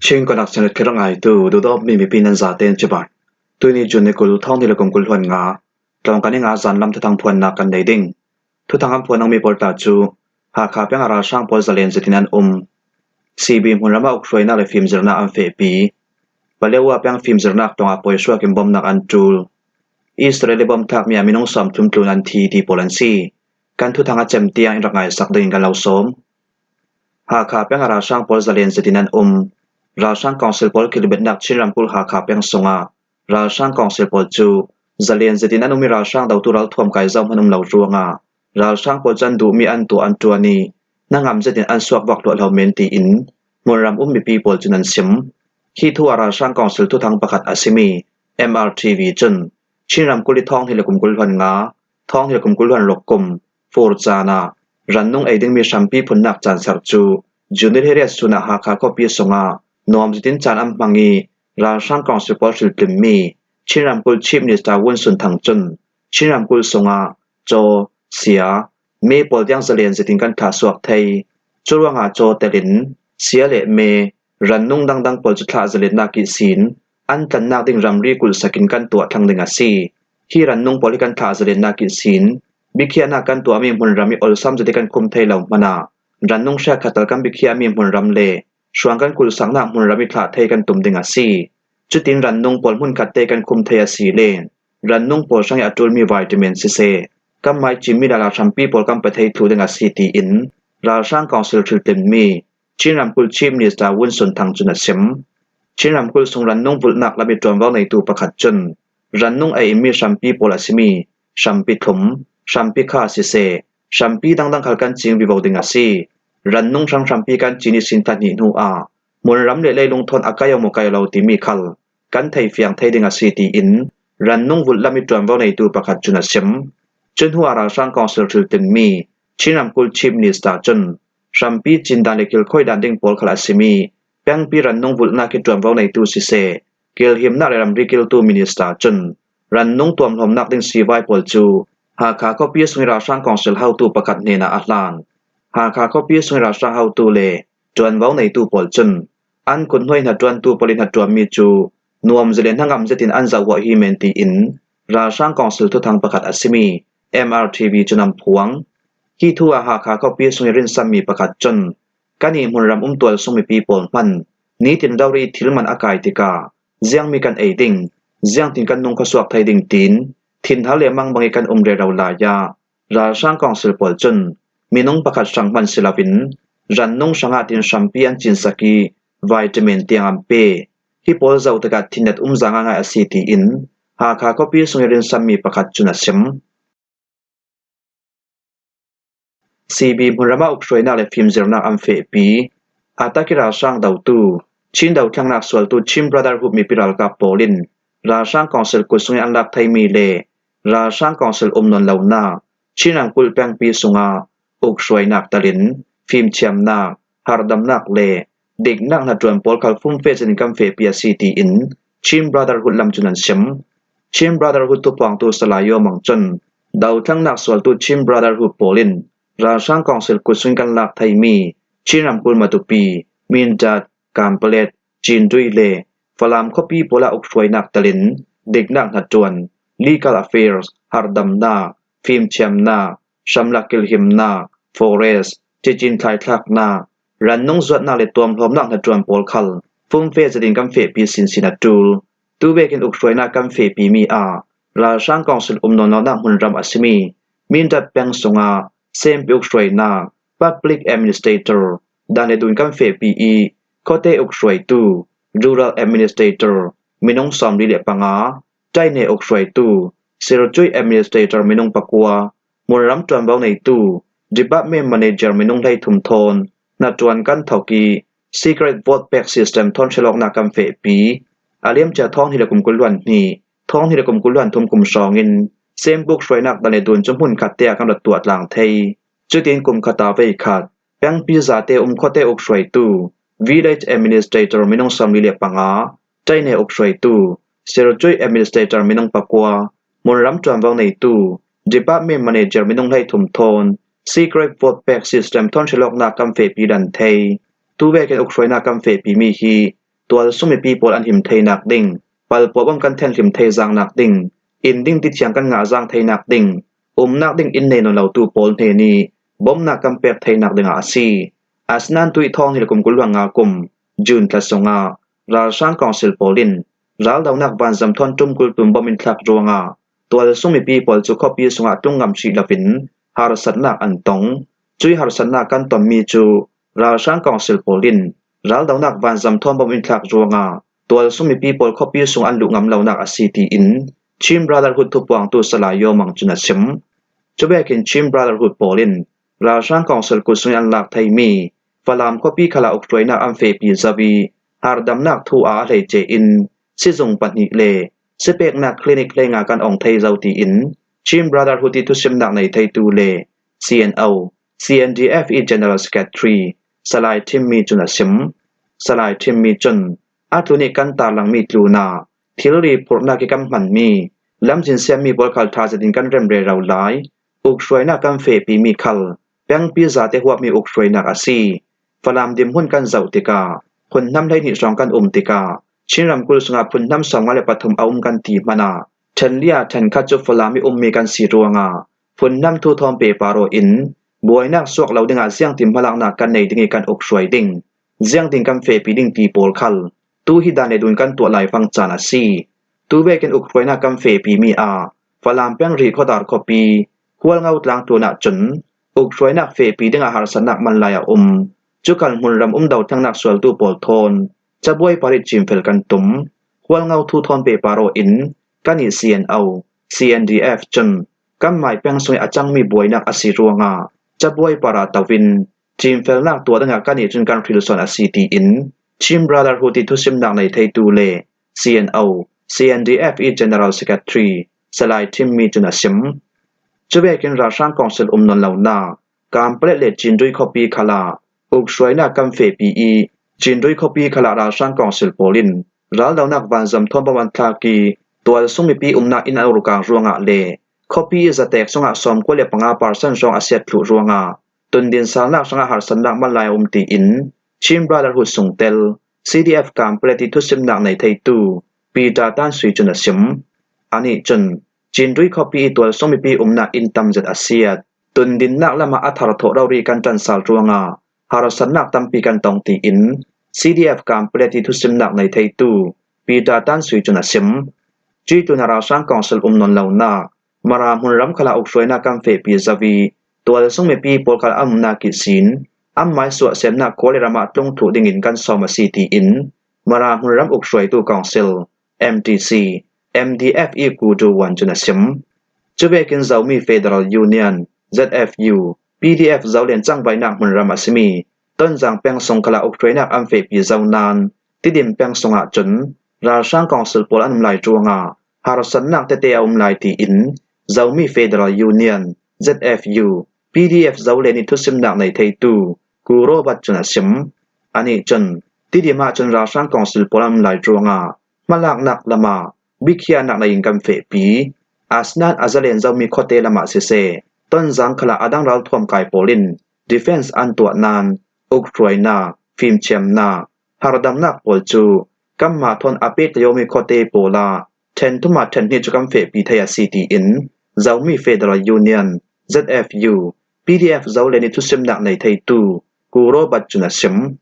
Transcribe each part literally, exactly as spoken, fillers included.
Chin Connection le thil ngaitu, duhdawtmi mipi nan zaten cibai. Tuini June ni kul, thawng hnih le kum kul hluan nga, Tlawngkani nga zan lam thuthang phuannak kan nei ding. Thuthang an phuan nangmi pawl tla cu Hakha peng a ralhrang pawl zalen zetin an um. C B hmunram ah ukhruainak le fimzirnak an fehpi. Paletwa peng fimzirnak tawngah pawisuakin bomnak an ṭul. Israel ih bomthlakmi ah minung sawmthum tlun an thi ti pawl an si. Kan thuthang a cem tiang in rak ngaisak dingin kan lo sawm. Hakha peng a ralhrang pawl zalen zetin an um. Ralhrang council pawl kilbetnak Chin ramkulh Hakha peng sungah ralhrang council pawl cu zalen zetin an um ih ralhrang dotu ralthuam kai zoh hman um lo ruangah ralhrang pawl cu an duhmi an tuah an ṭuan ih hnangam zetin an suak vak luah lo men tiin hmunram um mipi pawl cun an sim. Hi thu ah ralhrang council thuthang pakhat a simi M R T V cun Chin ramkulh ih thawng hnih le kum kul hluan nga, thawng hnih le kum kul hluan ruk kum, fur caan ah rannung ei dingmi hrampi phunnak caan ser cu June ni riat sun ah Hakha khuapi sungah nuam zetin caan an hmang ih ralhrang council pawl hriltlimmi Chin ramkulh Chief Minister Wun Sun Thang cun Chin ramkulh sungah caw, sia, me pawl tiang zalen zetin kan thlahsuak thei. Curuangah caw telin sia le me, rannung dangdang pawl cu thlah zalennak ihsin an tlannak ding ramri kulhsak in kan tuah thlang ding a si. Hi rannung pawl hi kan thlah zalennak ihsin biakhiahnak kan tuahmi hmunram ih olsam zet ih kan khum thei lo hmanah rannung hrekkhat tal kan biakhiahmi hmunram le hruang kan kulhsaknak hmunram ih thlah thei kan tum ding a si. Cutin rannung pawl hmunkhat te kan khum thei a si le rannung pawl hrangih a ṭulmi vitamin siseh, kan mai cimmi lala hrampi pawl kan pe thei thluh ding a si tiin ralhrang council hriltlimmi Chin ramkulh Chief Minister Wun Sun Thang cun a sim. Chin ramkulh sung rannung vulhnak lam ih ṭuanvo neitu pakhat cun rannung ei inmi hrampi pawl a simi hrampi thlum, hrampi kha siseh, hrampi dangdang khal kan cing vivo ding a si. Rannung hrang hrampi kan cin ihsin thla hnih hnu ah hmunram le leilung thawn a kaih aw maw kaih aw lo timi khal kan theifiang thei ding a si tiin rannung vulh lam ih ṭuanvo neitu pakhat cun a sim. Cun hnu ah ralhrang council hriltlimmi Chin ramkulh Chief Minister cun hrampi cindan le kilkhawi dan ding pawl khal a simi pengpi rannung vulhnak ih ṭuanvo neitu siseh, kilhimnak le ramri kiltu minister cun rannung tuamhlawmnak ding sivai pawl cu Hakha khuapi sungih ralhrang council hotu pakhat hnenah a hlan. Hakha khuapi sungih ralhrang hotu le ṭuanvo neitu pawl cun an kut hnuai hnaṭuantu pawl ih hnaṭuanmi cu nuam zet le hnangam zetin an zohhuah hi men tiin ralhrang council thuthang pakhat a simi M R T V cun an phuang. Hi thu ah Hakha khuapi sungih rinsanmi pakhat cun kan ih hmunram um tualsung mipi pawl hman nitin rori ih thil man a kai tikah ziangmi kan ei ding, ziangtin kan nung khuasuak thei ding tiin thinhal le mangbang ih kan um rero lai ah ralhrang council pawl cun minung pakhat hrang hman si loin rannung hrangah tin hrampi an cinsak ih vitamin tiang an pe. Hi pawl zoh tikah thinnet um za ngaingai a si tiin Hakha khuapi sungih rinsanmi pakhat cun a sim. C B hmunram ah ukhruainak le fimzirnak an fehpi. A tak ih ralhrang dotu, Chin dothlennak sualtu Chin Brotherhood mipi ralkap pawl in ralhrang council kut sungih an lak theimi le ralhrang council um nawn lonak Chin ramkulh pengpi sungah ukhruainak telin fimthiamnak, harhdamnak le diknak hnaṭuan pawl khal fumfe zetin kan fehpi a si tiin Chin Brotherhood lam cun an sim. Chin Brotherhood thuphuangtu Salai Yaw Mang cun dothlennak sualtu Chin Brotherhood pawl in ralhrang council kut sungih kan lak theimi Chin ramkulh Matupi, Mindat, Kanpetlet, Cindui le Falam khuapi pawl ah ukhruainak telin diknak hnaṭuan, legal affairs, harhdamnak, fimthiamnak, hramlak kilhimnak, forest, cicin thlaithlaknak, rannung zuatnak le tuamhlawmnak hnaṭuan pawl khal fumfe zetin kan fehpi sinsin a ṭul. Tuvekin ukhruainak kan fehpimi ah ralhrang council um nawn lonak hmunram a simi Mindat peng sungah sempi ukhruainak, public administrator, dan le dun kan fehpi ih khuate ukhruaitu, rural administrator, minung sawmli le panga, ṭaine ukhruaitu, sircuih administrator minung pakua, hmunram ṭuanvo neitu, department manager minung hleithum thawn hnaṭuan kan thok ih secret vote pack system thawn hrilawknak kan fehpi. A liamcia thawng hnih le kum kul hluan hnih, thawng hnih le kum kul hluan thum kum hrawngin sempi ukhruainak dan le dun cu hmunkhat te ah kan rak tuah tlang thei. Cutin kum khat ah veikhat pengpi zate um khuate ukhruaitu, village administrator minung sawmli le panga, ṭaine ukhruaitu, sircuih administrator minung pakua, hmunram ṭuanvo neitu, department manager minung hleithum thawn secret vote pack system thawn hrilawknak kan fehpi dan thei. Tuvekin ukhruainak kan fehpimi hi tualsung mipi pawl an him theinak ding, palpuah bom kan thenhlim thei zangnak ding, inn ding tithiang kan ngah zang theinak ding, umnak ding inn nei nawn lotu pawl hnenih bomnak kan pek theinak dingah a si. Asinain tuih thawng hnih le kum kul le nga kum June thla sungah ralhrang council pawl in raldonak vanzam thawn ṭum kul tum bom in thlak ruangah tualsung mipi pawl cu khuapi sungah tlung ngam hrih loin harsatnak an tong. Cuih harsatnak kan tonmi cu ralhrang council pawl in raldonak vanzam thawn bom in thlak ruangah tualsung mipi pawl khuapi sung an luh ngam lonak a si, tiin Chin Brotherhood thupuangtu Salai Yaw Mang cun a sim. Cuvekin Chin Brotherhood pawl in ralhrang council kut sungin an lak theimi Falam khuapi khalah ukhruainak an fehpi zo ih, hardamnak thu a a hleice in sizung pahnih le sipeknak clinic hleinga kan ong thei zo, tiin Chin Brotherhood ih thusimnak nei theitu le C N O, C N D F ih General Secretary Salai Ṭhimmi cun a sim. Salai Ṭhimmi cun a tlun ih kan tarlangmi tlunah thilri phurhnak ih kan hmanmi lamzin siammi pawl khal ṭha zetin kan rem rero lai. Ukhruainak kan fehpimi khal pengpi zate huapmi ukhruainak a si. Falam dinhmun kan zoh tikah phunhnam hleihnih hrawng kan um tikah Chin ramkulh sungah phunhnam sawmnga le pathum a um kan ti hmanah ṭhenli ah ṭhenkhat cu Falam ih ummi kan si ruangah phunhnam thu thawn pehpar aw in buainak suak lo dingah ziangtin hmalaknak kan nei ding ih kan ukhruai ding, ziangtin kan fehpi ding ti pawl khal tu hi dan le dun kan tuah laifang caan a si. Tu vekin ukhruainak kan fehpimi ah Falam peng Rihkhawdar khuapi Hualngo tlang tlunah cun ukhruainak fehpi dingah harsatnak man lai a um. Cu khal hmunram um dothlengnak sualtu pawl thawn cabuai par ih cinfel kan tum. Hualngo thu thawn pehpar aw in kan ih C N O, C N D F cun kanmai peng sungih a cangmi buainak a si ruangah cabuai par ah to in cinfelnak tuah dingah kan ih cun kan hrilsawn a si, tiin Chin Brotherhood ih thusimnak nei theitu le C N O, C N D F ih General Secretary Salai Ṭhimmi cun a sim. Cuvekin ralhrang council um nawn lonak Kanpalet le Cindui khuapi khalah ukhruainak kan fehpi ih Cindui khuapi khalah ralhrang council pawl in raldonak vanzam thawn bom an thlak ih tualsung mipi umnak inn an urkang ruangah le khuapi ih zatek sungah sawmkua le panga percent hrawng a siat thluh ruangah tundin salnak hrangah harsatnak man lai a um, tiin Chin Brotherhood sungtel C D F Kanpalet ih thusimnak nei theitu Peter Tan Sui cun a sim. Anih cun Cindui khuapi ih tualsung mipi umnak inn tam zet a siat. Tundinnak lamah a thar thawh rori kan ṭansal ruangah harsatnak tampi kan tong, tiin C D F Kanpalet ih thusimnak nei theitu Peter Tan Sui cun a sim. Cuih tlunah ralhrang council um nawn lonak Mara hmunram khalah ukhruainak kan fehpi zo ih tualsung mipi pawl khal an umnak ihsin anmai suahsemnak khual le ramah tlung thluh dingin kan sawm a si, tiin Mara hmunram ukhruaitu council M T C, M D F ih Kudu Wan cun a sim. Cuvekin Zomi Federal Union, Z F U, P D F Zolen cangvaihnak hmunram a simi Tonzang peng sung khalah ukhruainak an fehpi zo nain Tidim peng sungah cun ralhrang council pawl an um lai ruangah harsatnak tete a um lai, tiin Zomi Federal Union, Z F U, P D F Zolen ih thusimnak nei theitu Ku Robert cun a sim. Anih cun Tidim ah cun ralhrang council pawl an um lai ruangah hmalaknak lamah bikhiahnak nei in kan fehpi. Asinain a zalen zomi khuate lamah siseh, Tonzang khalah a dang ralthuam kai pawl in defense an tuah nain ukhruainak, fimthiamnak, hardamnak pawl cu kanmah thawn a pek liomi khuate pawl ah ṭhen thum ah ṭhen hnih cu kan fehpi thei a si, tiin Zomi Federal Union, Z F U, P D F Zolen ih thusimnak nei theitu Ku Robert cun a sim.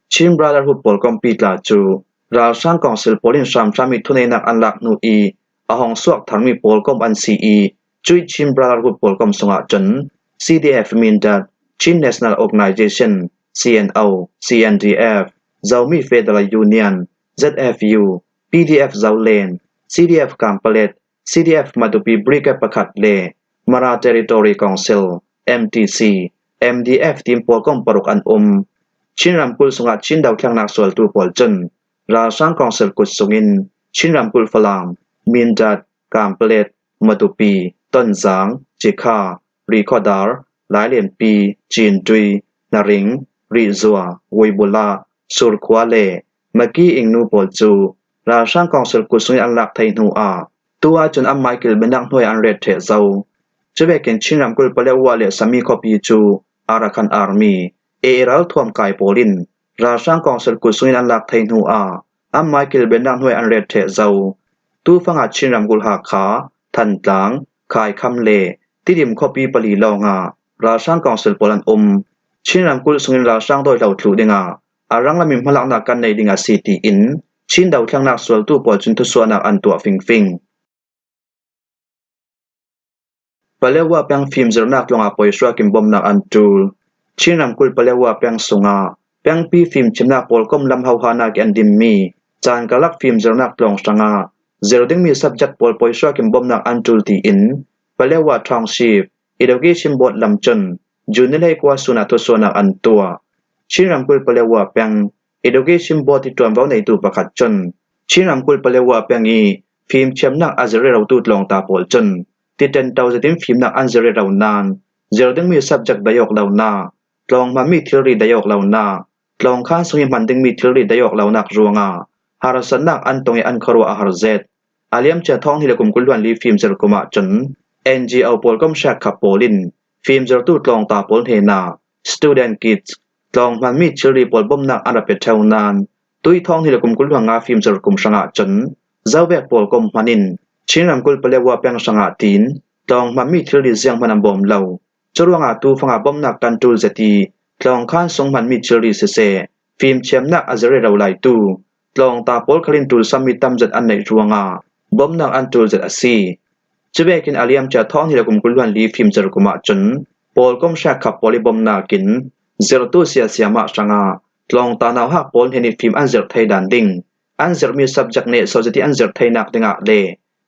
Chin Brotherhood pawl kawmpi tla cu ralhrang council pawl in hramhram ih thuneihnak an lak hnu ih a hong suak tharmi pawl kawm an si ih cuih Chin Brotherhood pawl kawm sungah cun C D F Mindat, Chin National Organization, C N O, C N D F, Zomi Federal Union, Z F U, P D F Zolen, C D F Kanpalet, C D F Matupi Brigade pakhat le Mara Territory Council, M T C, M D F tiin pawl kawm paruk an um. Chin ramkulh sungah Chin dothlengnak sualtu pawl cun ralhrang council kut sungin Chin ramkulh Falam, Mindat, Kanpalet, Matupi, Tonzang, Cikha, Rihkhawdar, Lailenpi, Cindui, Naring, Rihzua, Wuibula, Surkhua le Maki Ingnu pawl cu ralhrang council kut sungin an lak thei hnu ah tu ahcun anmai kilvennak hnuai an ret ṭheh zo. Cuvekin Chin ramkulh Paletwa le Sami khuapi cu Arakan Army, A A ralthuam kai pawl in ralhrang council kut sungin an lak thei hnu ah Amah kilbennak hnuai an ret ṭheh zo. Tufanga Chin ramkulh Hakha, Thantlang, Khaikham le Tidim khuapi pali lawngah ralhrang council pawl an um. Chin ramkulh sungin ralhrang dawi hlo thluh dingah a ranglam in hmalaknak kan nei ding a si, tiin Chin dothlennak sualtu pawl cun thusuahnak an tuah fingfing. Palewa peng fimzirnak tlawngah pawisuak in bomnak an ṭul. Chin ramkulh Palewa peng sungah pengpi fimthiamnak pawlkom lam hohanak ih an dimmi caan karlak fimzirnak tlawng hrangah zir dingmi subject pawl pawisuak in bomnak an ṭul, tiin Palewa Township Education Board lam cun June ni hleikua sunah thusuahnak an tuah. Chin ramkulh Palewa peng Education Board ih ṭuanvo neitu pakhat cun Chin ramkulh Palewa peng ih fimthiamnak a zir rerotu tlawngta pawl cun tiṭento zetin fimnak an zir rero nain zir dingmi subject dai awk lonak, tlawng hmanmi thilri dai awk lonak, tlawng khaan sung ih hman dingmi thilri dai awk lonak ruangah harsatnak an tong ih an khuaruah a har zet. A liamcia thawng hnih le kum kul hluan li fimzir kum ahcun N G O pawlkom hrekkhat pawl in fimzirtu tlawngta pawl hnenah student kits, tlawng hmanmi thilri pawl bomnak an ra pe ṭheu nain tui thawng hnih le kum kul hluan nga fimzir kum hrangah cun zovek pawlkom hman in Chin ramkulh Palewa peng hrangah tiin tlawng hmanmi thilri zianghman an bawm lo. Curuangah tufangah bomnak kan ṭul zet ih tlawng khaan sung hmanmi thilri siseh, fimthiamnak a zir rero laitu tlawngta pawl khal in ṭulsammi tam zet an neih ruangah bomnak an ṭul zet a si. Cuvekin a liamcia thawng hnih le kum kul hluan li fimzir kum ahcun pawlkom hrekkhat pawl ih bomnak in zirtu siasia mah hrangah tlawngta nauhak pawl hnen ih fim an zirh thei dan ding, an zirhmi subject nehsawh zet ih an zirh theinak dingah le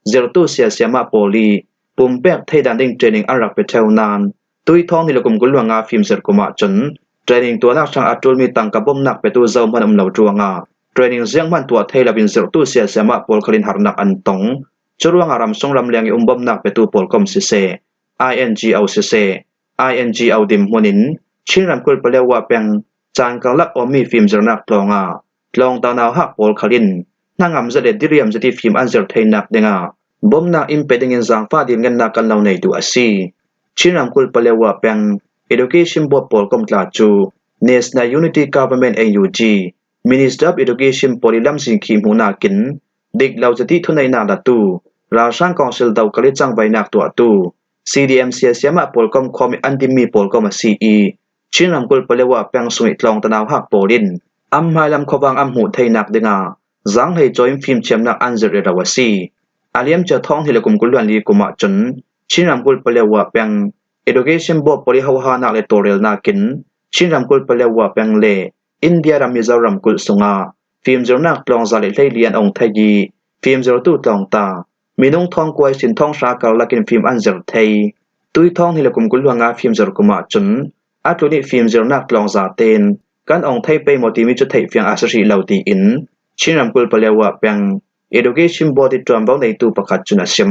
zirtu siasia mah pawl ih pumpek thei dan ding training an rak pe ṭheu nain tui thawng hnih le kum kul hluan nga fimzir kum ahcun training tuahnak hrang a ṭulmi tangka bomnak petu zohman um lo ruangah training zianghman tuah thei loin zirtu siasia mah pawl khal in harnak an tong. Curuangah ramsung ramleng ih um bomnak petu pawlkom siseh, I N G O siseh, I N G O dinhmun in Chin ramkulh Palewa peng caan karlak awmi fimzirnak tlawngah tlawngta nauhak pawl khal in hnangam zet le diriam zet ih fim an zir theinak dingah bomnak in pe dingin zangfah dilngennak kan lo nei duh a si. Chin ramkulh Palewa peng Education Board pawlkom tla cu National Unity Government, N U G, Ministry of Education pawl ih lamzin khi hmuhnak in dik lo zet ih thuneihnak latu, ralhrang council dohkal ih cangvaihnak tuahtu, C D M siasia mah pawlkom khawm ih an dinmi pawlkom a si ih Chin ramkulh Palewa peng sung ih tlawngta nauhak pawl in an hmailam khuavang an hmuh theinak dingah zanghlei cawi in fimthiamnak an zirh rero a si. A liamcia thawng hnih le kum kul hluan li kum ahcun Chin ramkulh Palewa peng Education Board pawl ih hohanak le tawlrelnak in Chin ramkulh Palewa peng le India ram Mizoram kulh sungah fimzirnak tlawng za le hleili an ong thei ih fimzirtu tlawngta minung thawng kua ihsin thawng hra karlak in fim an zir thei. Tui thawng hnih le kum kul hluan nga fimzir kum ahcun a tlun ih fimzirnak tlawng za tein kan ong thei pei maw timi cu theih fiang a si hrih lo, tiin Chin ramkulh Palewa peng Education Board ih ṭuanvo neitu pakhat cun a sim.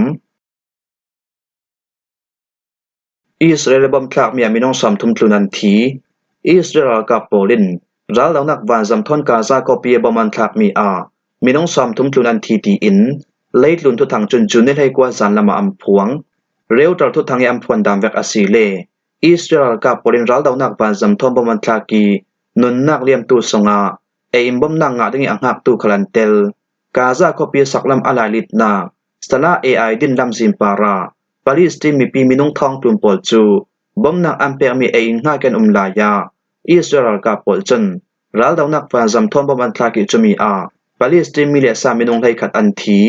Israel ih bom thlakmi ah minung sawmthum tlun an thi. Israel ralkap pawl in raldonak vanzam thawn Gaza khuapi ah bom an thlakmi ah minung sawmthum tlun an thi, tiin leitlun thuthang cun June ni hleikua zan lamah an phuang. Reuter thuthang ih an phuan dan vek a si le Israel ralkap pawl in raldonak vanzam thawn bom an thlak ih nunnak liamtu sungah ei in bomnak ngah ding ih a hngaktu khal an tel. Gaza khuapi saklam a lailitnak Salah A I din lamzin parah Palestine mipi minung thawng tlun pawl cu bomnak an pekmi ei in hngak ih an um lai ah Israel ralkap pawl cun raldonak vanzam thawn bom an thlak ih cumi ah Palestine mi le sa minung hleikhat an thi.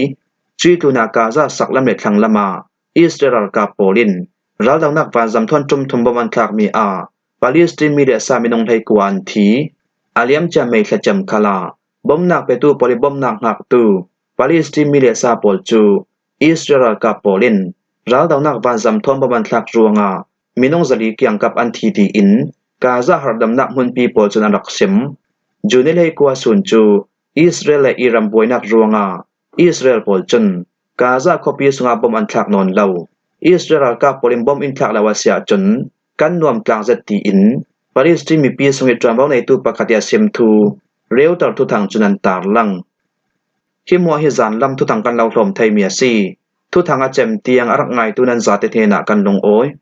Cuih tlunah Gaza saklam le thlanglam ah Israel ralkap pawl in raldonak vanzam thawn ṭum thum bom an thlakmi ah Palestine mi le sa minung hleikua an thi. A liamcia May thla cem khal ah bomnak petu pawl ih bomnak hngaktu Palestine mi le sa pawl cu Israel ralkap pawl in raldonak vanzam thawn bom an thlak ruangah minung zali kiangkap an thi, tiin Gaza harhdamnak hmunpi pawl cun an rak sim. June ni hleikua sun cu Israel le Iran buainak ruangah Israel pawl cun Gaza khuapi sungah bom an thlak nawn lo. Israel ralkap pawl in bom in thlak lo a si ahcun kan nuam tlang zet, tiin Palestine mipi sungih ṭuanvo neitu pakhat ih a sim thu Reuter thuthang cun an tarlang. Hi hmuah hi zanlam thuthang kan lo hlawm theimi a si. Thuthang a cem tiang a rak ngaitu nan zate hnenah kan lungawi.